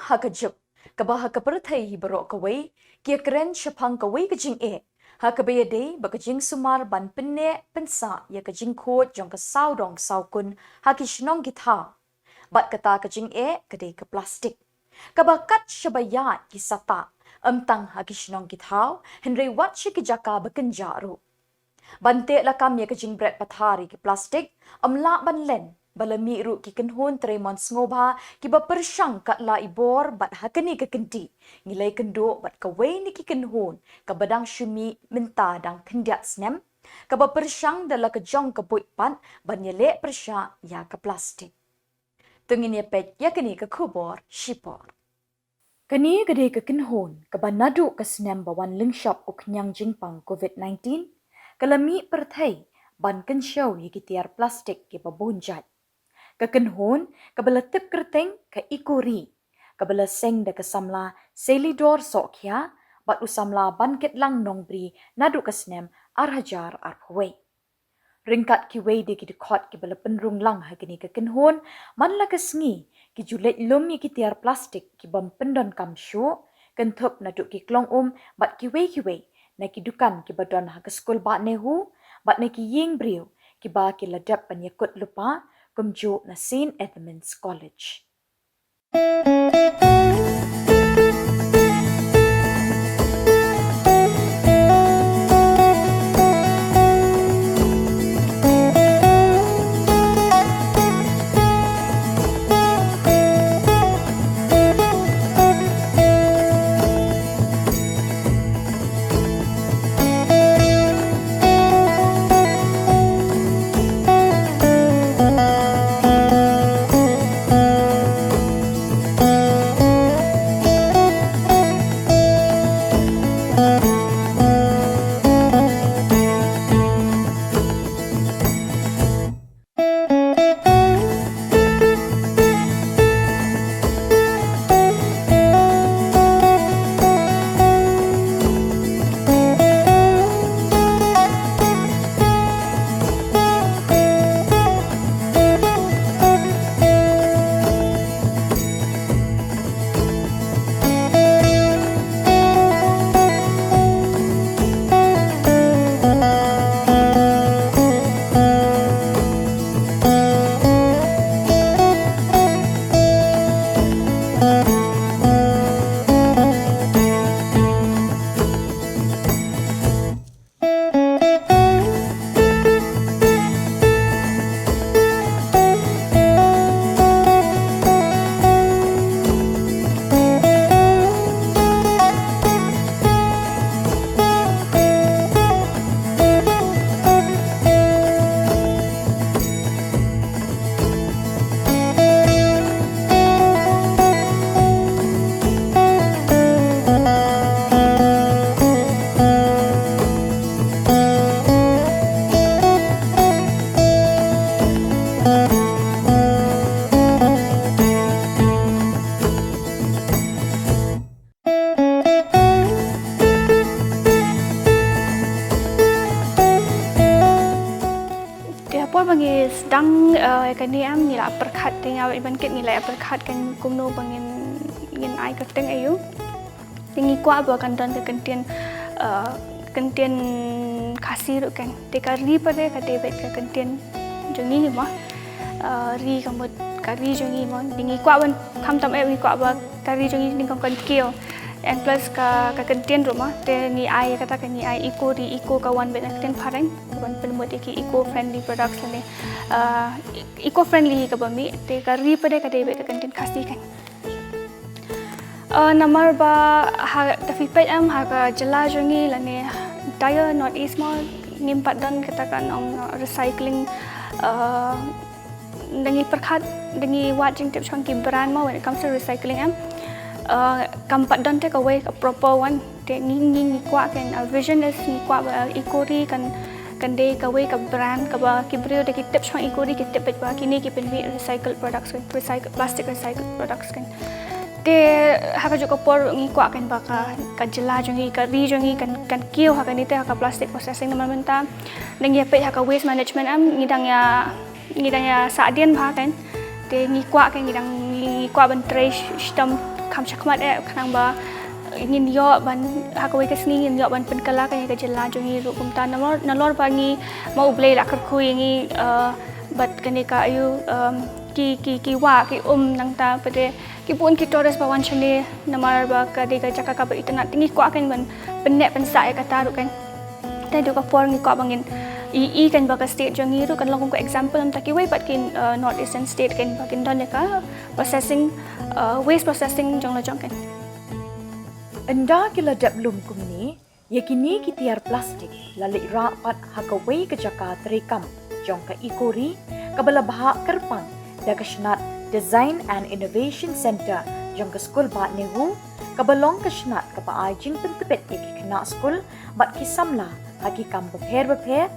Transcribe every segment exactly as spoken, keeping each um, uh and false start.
Ha ka juk, kaba ha ka pyrthei hi baroh kawei ki ïakren shaphang kawei ka jingeh, ha kaba ïadei bad ka jingsumar ban pynneh pynsah ïa ka jingkhuid jong ka sawdong sawkun ha ki shnong ki thaw. Bad kata ka jingeh ka dei ka plastik, kaba kat shaba ïaid ki satah, ym tang ha ki shnong ki thaw, hynrei wat sha ki jaka ba kynjah ruh. Ban teh lakam ïa ka jingbret pathar ïa ki plastik, ym lah ban len ba la mih ruh ki kynhun trei mon sngewbha kiba pyrshang katba i bor bad ha kane ka kynti ngi la ïakynduh bad kawei na ki kynhun kaba dang shu mih mynta dang khyndiat snem, kaba pyrshang da la ka jong ka buit pat ban ïaleh pyrshah ïa ka plastik. To ngin ïa peit ïa kane ka khubor shipor. Kane ka dei ka kynhun kaba naduh ka snem ba wan lyngshop u khñiang jingpang covid nineteen, ka la mih pyrthei ban kynshew ïa ki tiar plastik kiba bun jait. Ka kynhun kaba la tip kyrteng ka Eco Ri, kaba la seng da ka samla Selidor Sohkhia bad u samla Bankitlang Nongbri naduh ka snem ar hajar arphew wei. Ryngkat kiwei de ki dkhot kiba la pynrung lang ha kine ki kynhun, man la ka sngi ki ju leit lum ïa ki tiar plastik ki bym pyndonkam shuh, kynthup naduh ki klong um bad kiwei kiwei na ki dukan kiba don ha ka skul bah NEHU, bad na ki ïing briew kiba ki la dep ban ïakut lypa, kumjuh na Saint Edmund's College. Te ha por ba ngi sdang, eh, ïa kane em, ngi la pyrkhat, te nga bad i Bankit ngi la pyrkhat kan kumno ba ngin, ngin ai kyrteng aïu. Te ngi kwah ba kan don ka kyntien, eh, kyntien Khasi ruh kan. Te ka ri pat de ka dei beit ka kyntien jong ngi mo. Eh, ri ka mut ka ri jong ngi mo. Te ngi kwah ban khamtam eh ngi kwah ba ka ri jong ngi nyngkong kan kiew. And plus ka, ka kyntien ruh mo, te ngi ai kata ka ngi ai eco ri, eco ka wan beit na kyntien phareng, ka wan pynmut ïa ki eco friendly products lane, ah, eco friendly hi kaba mih, te ka ri pat de ka dei beit ka kyntien Khasi kan. Ah, namar ba ha, da phi peit em ha ka jylla jong ngi lane entire North East mo, ngim pat don kata ka nong, ah, recycling, ah, da ngi pyrkhat, da ngi wad jingtip sha ki brand mo when it comes to recycling em. Uh, kam pat don te kawei ka proper one. Te ngi, ngi, ngi kwah kan, our vision is ngi kwah ba eco ri kan, kan dei kawei ka brand kaba ki briew da ki tip sha eco ri ki tip beit ba kine ki pynmih recycled products kan, recycle, plastic recycled products kan. Te ha kajuh ka por ngi kwah kan ba ka, ka jylla jong ngi, ka ri jong ngi kan, kan kiew ha kane te ha ka plastic processing namar mynta. Da ngi ïa peit ha ka waste management em, ngi dang ïa, ngi dang ïa sahdien bha kan. Te ngi kwah kan, ngi dang, ngi kwah ban trei sh-, shitom kham shakhmat eh khnang ba ngin ïoh ban ha kawei ka sngi ngin ïoh ban pynkylla kane ka jylla jong ngi ruh kumta nalor nalor ba ngi ma U Blei la kyrkhu ïa ngi, eh, bad kane ka aïu, em, ki ki ki wah ki um nangta pat de ki bun ki tourist ba wan shane namar ba ka dei ka jaka kaba itynnad te ngi kwah kan ban pynneh pynsah ïa kata ruh kan. Te dei ka por ngi kwah ba ngin i i kan ba ka state jong ngi ruh kan long kum ka example ym ta kiwei pat ki, eh, North Eastern state kan ba kin don ïa ka processing, eh, waste processing jong la jong kan. Ynda ki la dep lum kumne, ïa kine ki tiar plastik la leit rah pat ha kawei ka jaka treikam jong ka Eco Ri kaba la bhah kyrpang da ka shnat Design and Innovation Centre jong ka skul Bah Nehu, kaba long ka shnat kaba ai jingpyntbit ïa ki khynnah skul bad ki samla ha ki kam bapher bapher,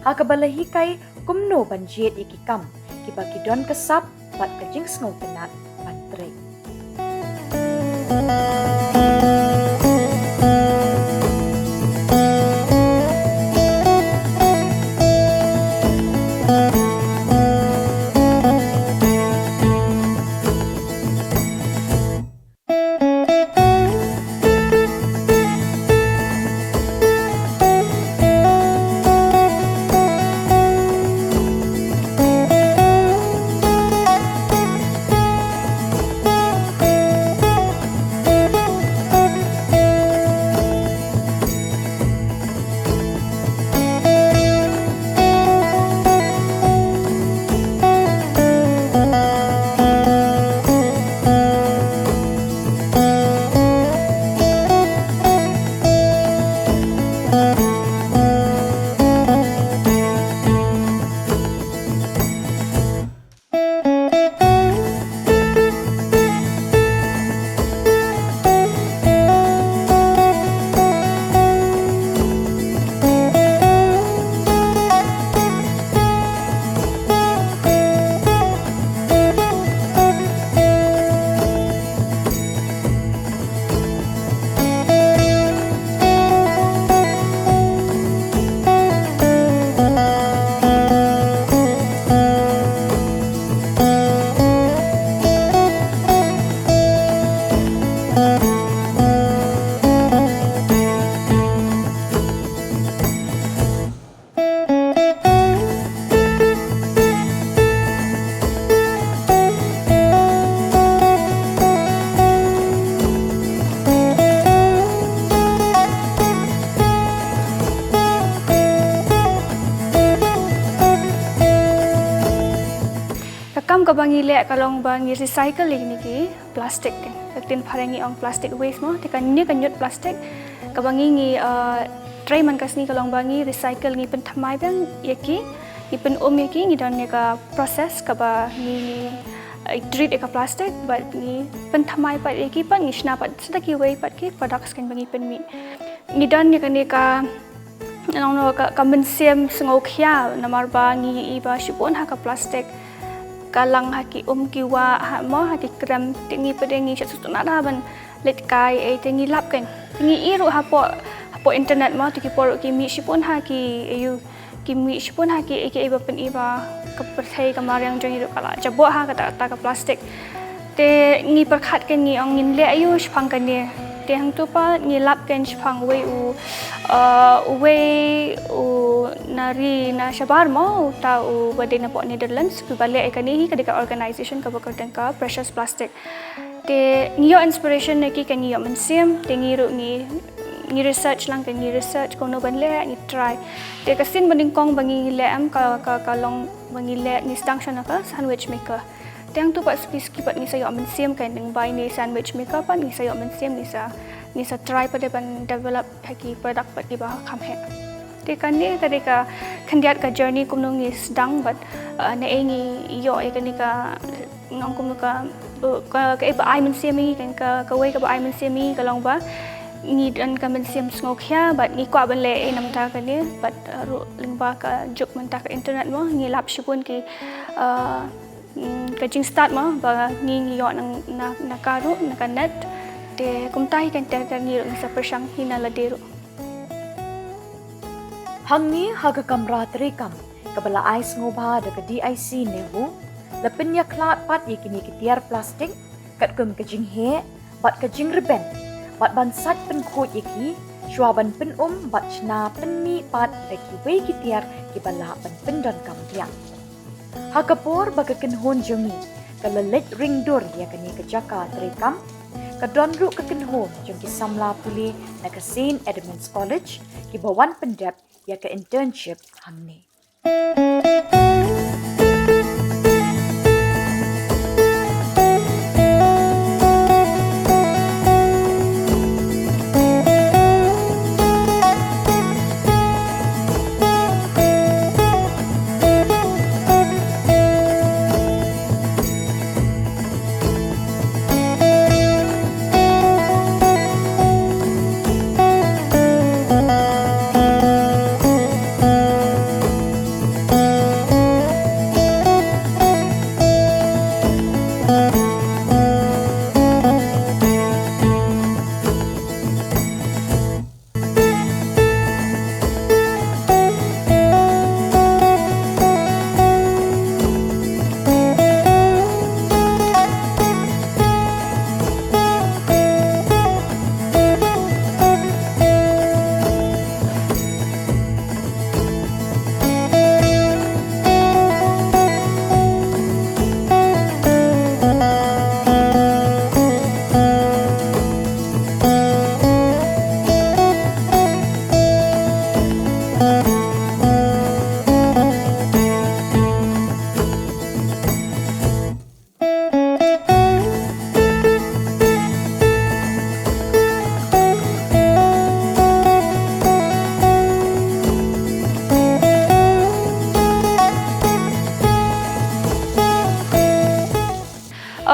ha kaba la hikai kumno ban jied ïa ki kam kiba ki don ka sap bad ka jingsngewtynnad ban trei. Ka kam kaba ngi leh ka long ba ngi recycle ïa kine ki plastik kan. Ka ktien phareng ngi ong plastic waste mo, te kane ka ñiut plastik kaba ngi ngi, eh, trei man ka sngi ka long ba ngi recycle, ngi pynthymmai biang ïa ki, ngi pyn-um ïa ki, ngi don ïa ka process kaba ngi, ngi, eh, treat ïa ka plastik bad ngi pynthymmai pat ïa ki pat ngi shna pat sa da kiwei pat ki products kan ba ngi pynmih. Ngi don ïa kane ka nong no ka, ka mynsiem sngewkhia namar ba ngi i ba shibun ha ka plastik ka lang ha ki um ki wah ha mo ha ki krem te ngi pat de ngi sha sutuna da ban leit kai ei te ngi lap kan te ngi i ruh hapoh hapoh internet mo te ki por ki mih shibun ha ki ei ki mih shibun ha ki ei ki ei ba pyn i ba ka pyrthei ka mariang jong i ruh ka la jaboh ha kata kata ka plastik. Te ngi pyrkhat kan ngi ong ngin leh aïu shaphang kane. Te hangtu pat ngi lap kan shaphang uwei u, uh, uwei u nari na shabar mo uta u ba dei napoh Netherlands uba leh ïa kane hi ka dei ka organization kaba kyrteng ka Precious Plastic. Te ngi ïoh inspiration na ki kan ngi ïoh mynsiem te ngi ruh ngi ngi research lang kan ngi research kumno ban leh ngi try. Te ka sien ba nyngkong ba ngi leh em ka ka ka long ba ngi leh ngi sdang shano ka sandwich maker. Te hangtu pat suki suki pat ngi sa ïoh mynsiem kan dang bai ne sandwich maker pat ngi sa ïoh mynsiem ngi sa ngi sa try pat de ban develop ha ki product pat kiba kham heh. Te kane ka dei ka khyndiat ka journey kumno ngi sdang bad, uh, na ei ngi ïoh ïa kane ka ngong kumno ka ka ka ba ai mynsiem ïa ngi kan ka kawei kaba ai mynsiem ïa ngi ka long ba ngi don ka mynsiem sngewkhia bad ngi kwah ban leh ei namar kane bad, uh, ruh lyngba ka juk mynta ka internet mo ngi lap shibun ki, uh, mm, ka jingstad mo ba ngi ngi ïoh na na ka ruh na ka net. Te kumta hi kan ter ter ngi ruh ngi sa pyrshang hi na lade ruh. Hangne ha ka kamra treikam kaba la ai sngewbha da ka D I C Nehu la pynïakhlad pat ïa kine ki tiar plastik katkum ka jingheh bad ka jingrben, bad ban sait pynkhuid ïa ki, shuwa ban pynum bad shna pynmih pat da kiwei ki tiar kiba lah ban pyndonkam biang. Ha ka por ba ka kynhun jong ngi ka la leit ring dur ïa kane ka jaka treikam, ka don ruh ka kynhun jong ki samla pule na ka Saint Edmund's College kiba wan pyndep ïa ka internship hangne.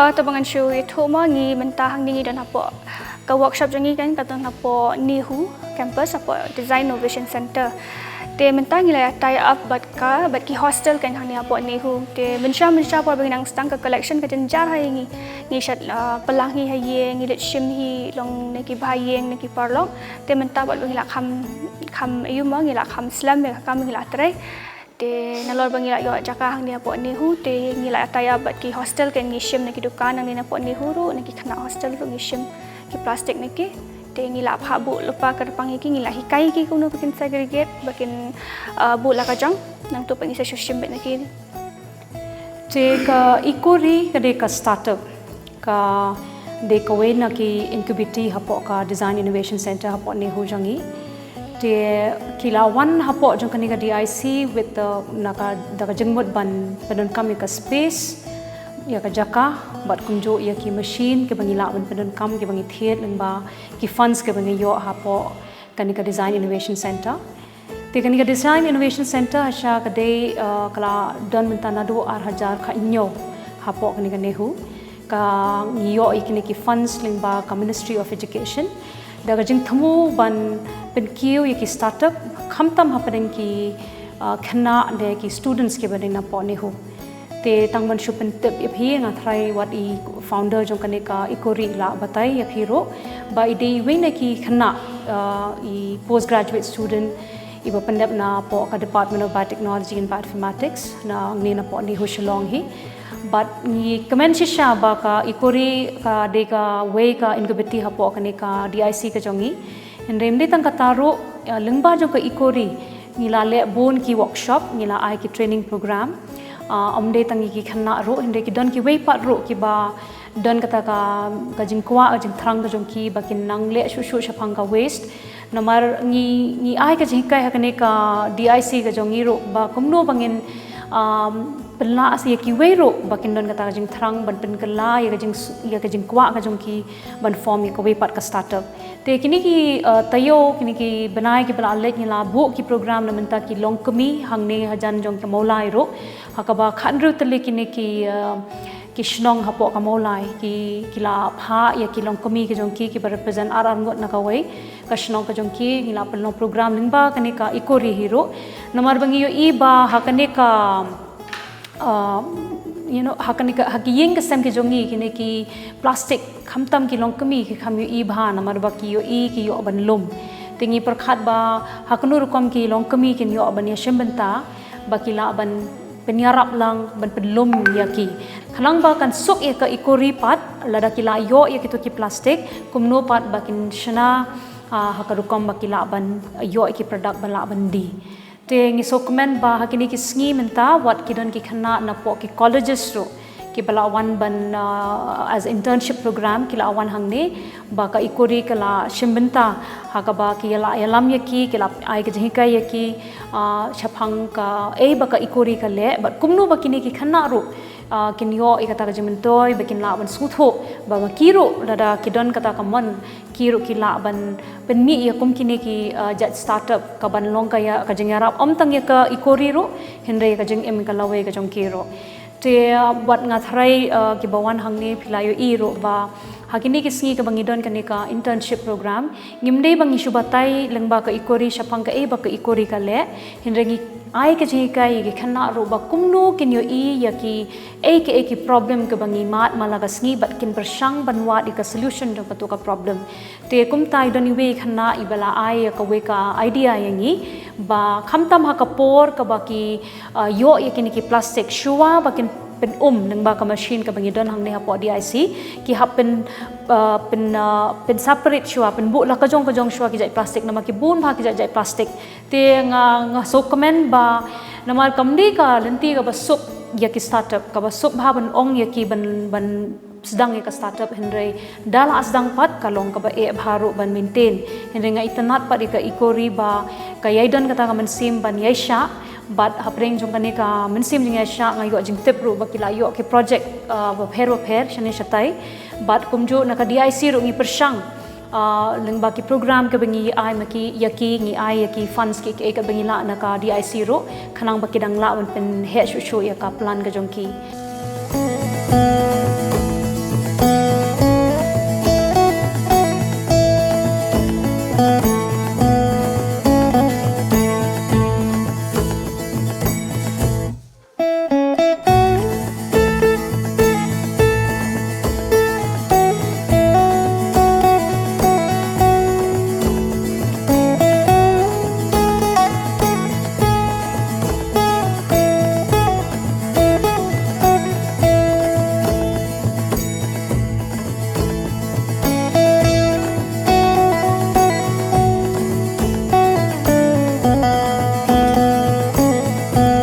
Ah, to ba ngan shu ïathuh ma ngi mynta hangne ngi don hapoh ka workshop jong ngi kan ka don hapoh NEHU campus hapoh Design Innovation Center. Te mynta ngi la tie up bad ka, bad ki hostel kan hangne hapoh NEHU. Te mynshuwa mynshuwa por ba ngi nang sdang ka collection ka jynjar ha ïing ngi. Ngi shait, ah, pynlang hi ha ïing, ngi leit shim hi long na ki bha ïing, na ki paralok. Te mynta bad ba ngi la kham, kham ïa u ma ngi la kham slem ïa ka kam ngi la trei. Te nalor ba ngi la ïoh jaka hangne hapoh NEHU, te ngi la tie up bad ki hostel kan ngi shim na ki dukan hangne hapoh NEHU ruh, na ki khynnah hostel ruh ngi shim ki plastic na ki. Te ngi la phah buh lypa kyrpang ïa ki, ngi la hikai ïa ki kumno ba kin segregate, ba kin, ah, buh la ka jong, nangta pat ngi sa shu shim beit na ki. Te ka Eco Re ka dei ka startup, ka dei kawei na ki incubatee hapoh ka Design Innovation Center hapoh NEHU jong ngi. Te ki la wan hapoh jong kane ka D I C with the, na ka, da ka jingmut ban pyndonkam ïa ka space, ïa ka jaka, bad kumjuh ïa ki machine kiba ngi lah ban pyndonkam kiba ngi thied lyngba ki funds kiba ngi ïoh hapoh kane ka Design Innovation Center. Te kane ka Design Innovation Center hasha ka dei, uh, ka la don mynta naduh ar hajar khathynñiew hapoh kane ka NEHU. Ka ngi ïoh ïa kine ki funds lyngba ka Ministry of Education da ka jingthmu ban pynkiew ïa ki startup khamtam hapdeng ki, uh, khynnah ne ki students kiba dei napoh NEHU. Te tang ban shu pyntip ïa phi, nga tharai wat i founder jong kane ka Eco Re i la batai ïa phi ruh ba i dei iwei na ki khynnah, uh, i postgraduate student iba pyndep napoh ka Department of Biotechnology and Bioinformatics nangne napoh NEHU Shillong hi. Bad ngi kmen shisha ba ka Eco Re ka dei kawei ka incubatee hapoh kane ka D I C ka jong ngi. Hynrei ym dei tang kata ruh, eh, lyngba jong ka Eco Re ngi la leh bun ki workshop, ngi la ai ki training program. Ah, ym dei tang ïa ki khynnah ruh, hynrei ki don kiwei pat ruh kiba don kata ka, ka jingkwah, ka jingthrang ka jong ki ba kin nang leh shuh shuh shaphang ka waste. Namar ngi, ngi ai ka jinghikai ha kane ka D I C ka jong ngi ruh ba kumno ba ngin, um, pynlah sa ïa kiwei ruh ba kin don kata ka jingthrang ban pynkylla ïa ka jing, ïa ka jingkwah ka jong ki ban form ïa kawei pat ka startup. Te kine ki, uh, taïew, kine ki bnai kiba la leit ngi la buh ki program na bynta ki longkmie hangne hajan jong ka Mawlai ruh. Ha kaba khathynriew tylli kine ki, uh, ki shnong hapoh ka Mawlai ki, ki la phah ïa ki longkmie ka jong ki kiba represent ar ar ngut na kawei ka shnong ka jong ki, ngi la pynlong program lyngba kane ka Eco Re hi ruh. Namar ba ngi ïohi ba ha kane ka, uh, you know, ha kane ka, ha ki ïing ki sem ki jong ngi kine ki plastic khamtam ki longkmie ki kham ïohi bha namar ba ki ïohi ki ïoh ban lum. Te ngi pyrkhat ba ha kano rukom ki longkmie kin ïoh ban ïashim bynta ba ki lah ban pynïarap lang ban pynlum ïa ki. Khnang ba kan suk ïa ka eco-ri pat, lada ki la ïoh ïa kito ki plastik, kumno pat ba kin shna, ah, ha ka rukom ba ki lah ban ïoh ïa ki product ba lah ban die. Te ngi sngewkmen ba ha kine ki sngi mynta wat ki don ki khynnah napoh ki colleges ruh kiba la wan ban, ah, as internship program ki la wan hangne, ba ka eco-ri ka la shim bynta ha kaba ki la ïalam ïa ki, ki la ai ka jinghikai ïa ki, ah, shaphang kaei ba ka eco-ri ka leh bad kumno ba kine ki khynnah ruh, ah, kin ïoh ïa kata ka jingmyntoi ba kin lah ban sngewthuh ba ma ki ruh lada ki don kata ka mon, ki ruh ki lah ban pynmih ïa kum kine ki, ah, jait startup kaban long ka ïa, ka jingïarap ym tang ïa ka eco-ri ruh, hynrei ka jingim ka lawei ka jong ki ruh. Te, ah, wat nga tharai, ah, kiba wan hangne phi la ïohi ruh ba ha kine ki sngi kaba ngi don kane ka internship program, ngim dei ba ngi shu batai lyngba ka eco-ri shaphang kaei ba ka eco-ri ka leh, hynrei ngi ai ka jinghikai ïa ki khynnah ruh ba kumno kin ïohi ïa kiei kiei ki problem kaba ngi mad man la ka sngi bad kin pyrshang ban wad ïa ka solution jong kato ka problem. Te kumta i don iwei i khynnah iba la ai ïa kawei ka idea ïa ngi ba khamtam ha ka por kaba ki, ah, ïoh ïa kine ki plastik shuwa ba kin pyn-um lyngba ka machine kaba ngi don hangne hapoh D I C, ki hap pyn, ah, pyn, ah, pyn-separate shuwa, pynbuh la ka jong ka jong shuwa ki jait plastik, namar ki bun bha ki jait jait plastik. Te nga, nga sngewkmen ba namar kam dei ka lynti kaba suk ïa ki startup, kaba suk bha ban ong ïa ki ban, ban sdang ïa ka startup, hynrei da la sdang pat ka long kaba eh bha ruh ban maintain. Hynrei nga itynnad pat ïa ka eco-ri ba ka ïai don kata ka mynsiem ban ïaishah, bad hapdeng jong kane ka mynsiem jingïaishah nga ïoh jingtip ruh ba ki la ïoh ki project, ah, bapher bapher shane shatai. Bad kumjuh na ka D I C ruh ngi pyrshang, ah, lyngba ki program kaba ngi ai ma ki, ïa ki, ngi ai ïa ki funds ki, ki, kaba ngi lah na ka D I C ruh, khnang ba ki dang lah ban pynheh shuh shuh ïa ka plan ka jong ki.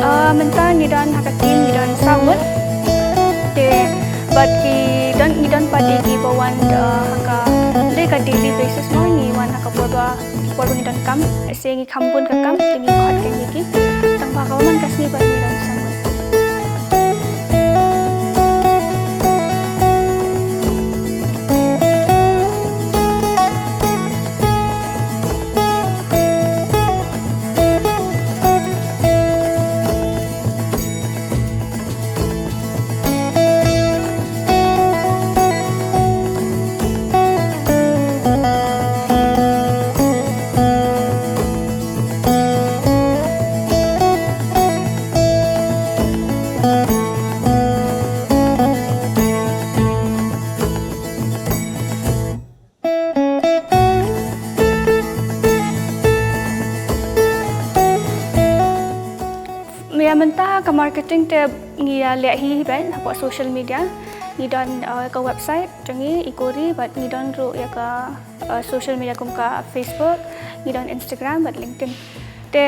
Ah, mynta ngi don ha ka team, ngi don saw ngut. Te bad ki don, ngi don pat ïa kiba wan, ah, ha ka, dei ka daily basis mo, ngi wan ha ka por ba, por ba ngi donkam. Lehse ngi kham bun ka kam, te ngi khot kein ïa ki. Tang ba ka man ka sngi pat ngi don saw ngut. Ïa mynta ka marketing te ngi ïa leh hi hi bad hapoh social media. Ngi don, uh, ka website jong ngi, Eco-ri, bad ngi don ruh ïa ka, uh, social media kum ka Facebook, ngi don Instagram bad LinkedIn. Te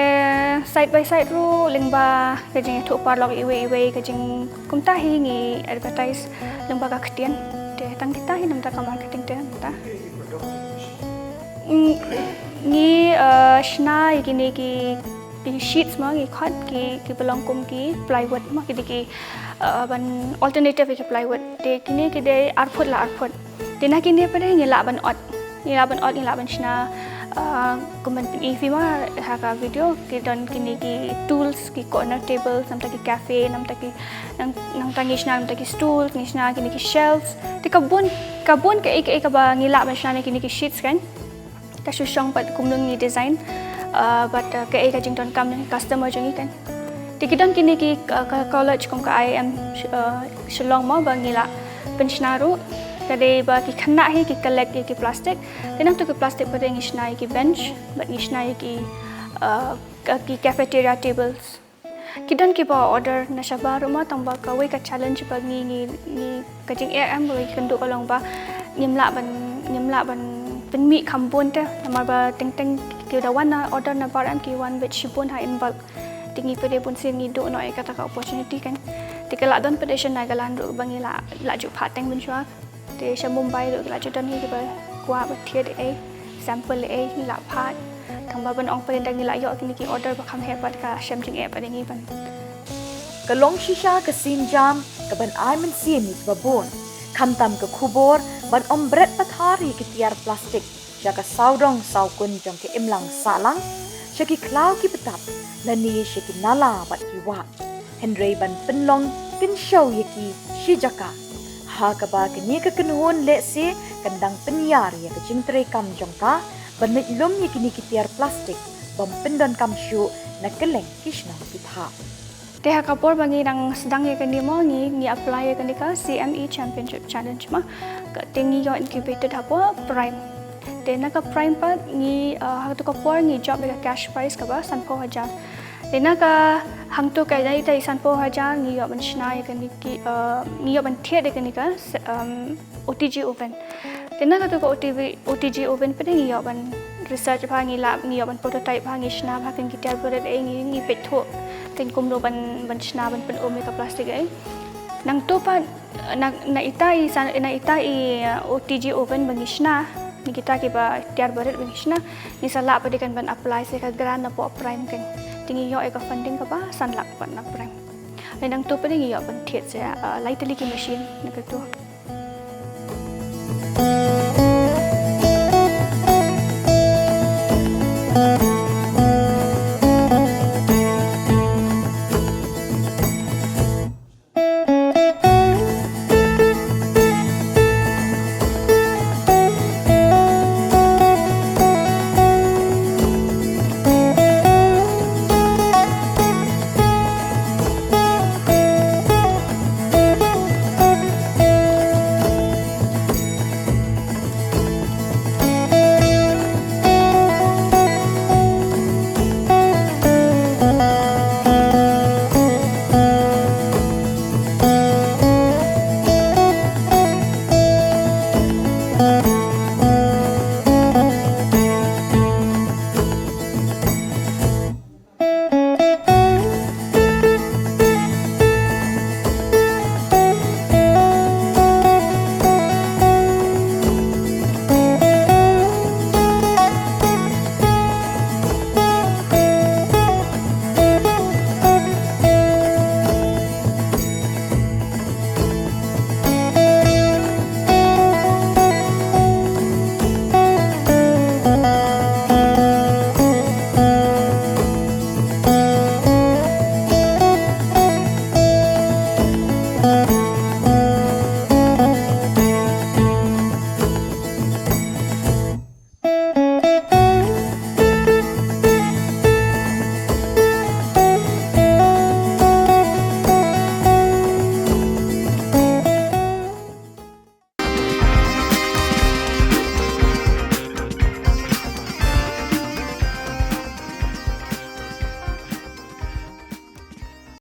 side by side ruh lyngba ka jingïathuh paralok iwei iwei ka jing kumta hi ngi advertise lyngba ka ktien. Te tang kita hi namar ka marketing te mynta. Mm, ngi, uh, shna ïa kine ki, ki sheets mo, ngi khot ki, kiba long kum ki plywood mo, ki dei ki, uh, ban alternative ïa ki plywood. Te kine ki dei arphut la arphut. Te na kine pat ngi lah ban ot. Ngi lah ban ot, ngi lah ban shna, ah, kum ban pyni phi mo ha ka video, ki don kine ki tools, ki corner table, namar ki cafe, namar ki, nang, nangta ngi shna, namar ki stools, ngi shna kine ki shelves. Te ka bun, ka bun kaei kaei kaba ngi lah ban shna na kine ki sheets kan. Ka shu shong pat kumno ngi design, ah, bad, ah, kaei ka jingdonkam jong ki customer jong ngi kan. Te ki don kine ki, ah, ka college kum ka I I M, ah, Shillong mo ba ngi lah pynshna ruh. Ka dei ba ki khynnah hi ki collect ïa ki plastic. Te nangta ki plastic pat ngi shna ïa ki bench, bad ngi shna ïa ki, ah, ka, ki cafeteria tables. Ki don kiba order na shabar ruh ma, tang ba kawei ka challenge ba ngi ngi ngi ka jingeh em ba ngi kynduh ka long ba ngim lah ban ngim lah ban pynmih kham bun te, namar ba teng teng ki da wan na order na bar em ki wan beit shibun ha in bulk. Te ngi pat de bun sien ngi duh noh ïa kata ka opportunity kan. Te ka la don pat de shynna ka lan ruh ba ngi la la ju phah teng mynshuwa. Te sha Mumbai ruh ki la ju don hi kiba kwah ba thied ei, sample ei, ngi la phah. Tang ba ban ong pat de ngi la ïoh kine ki order ba kham heh pat ka shem jingeh pat de ngi ban. Ka long shisha ka sienjam ka ban ai mynsiem ïa kiba bun. Khamtam ka khubor ban ym bret pathar ïa ki tiar plastik sha ka sawdong sawkun jong ka imlang sahlang, sha ki khlaw ki btap, lane sha ki nala bad ki wah. Hynrei ban pynlong kynshew ïa ki shi jaka. Ha kaba kane ka kynhun lehse kan dang pynïar ïa ka jingtrei kam jong ka ban leit lum ïa kine ki tiar plastik bym pyndonkam shuh na kylleng ki shnong ki thah. Te ha ka por ba ngi dang sdang ïa kane mo ngi ngi apply ïa kane ka C M E Championship Challenge ma. Ka te ngi ïoh incubated hapoh Prime. Te na ka Prime pat ngi uh, ha tu ka por ngi jop ïa ka cash prize kaba sanphew hajar. Te na ka hangtu ka ïa ita i sanphew hajar ngi ïoh ban shna ïa kane ki uh, ngi ïoh ban thied ïa kane ka um, O T G oven. Te na katu ka O T G, O T G oven pat ngi ïoh ban research bha ngi lap ngi ïoh ban prototype bha ngi shna bha kan ki tiar barit ei ngi ngi peit thuh kan kumno ban ban shna ban pyn-um ïa ka plastik ei. Nangtu pat na na ita i san na ita i uh, O T G oven ba ngi shna na kita kiba tiar barit ba ngi shna ngi sa lah pat de kan ban apply sa ka grant napoh Prime kan. Te ngi ïoh ïa ka funding kaba san lak pat na Prime. Nangtu pat de ngi ïoh ban thied sa uh, lai tylli ki machine na katu.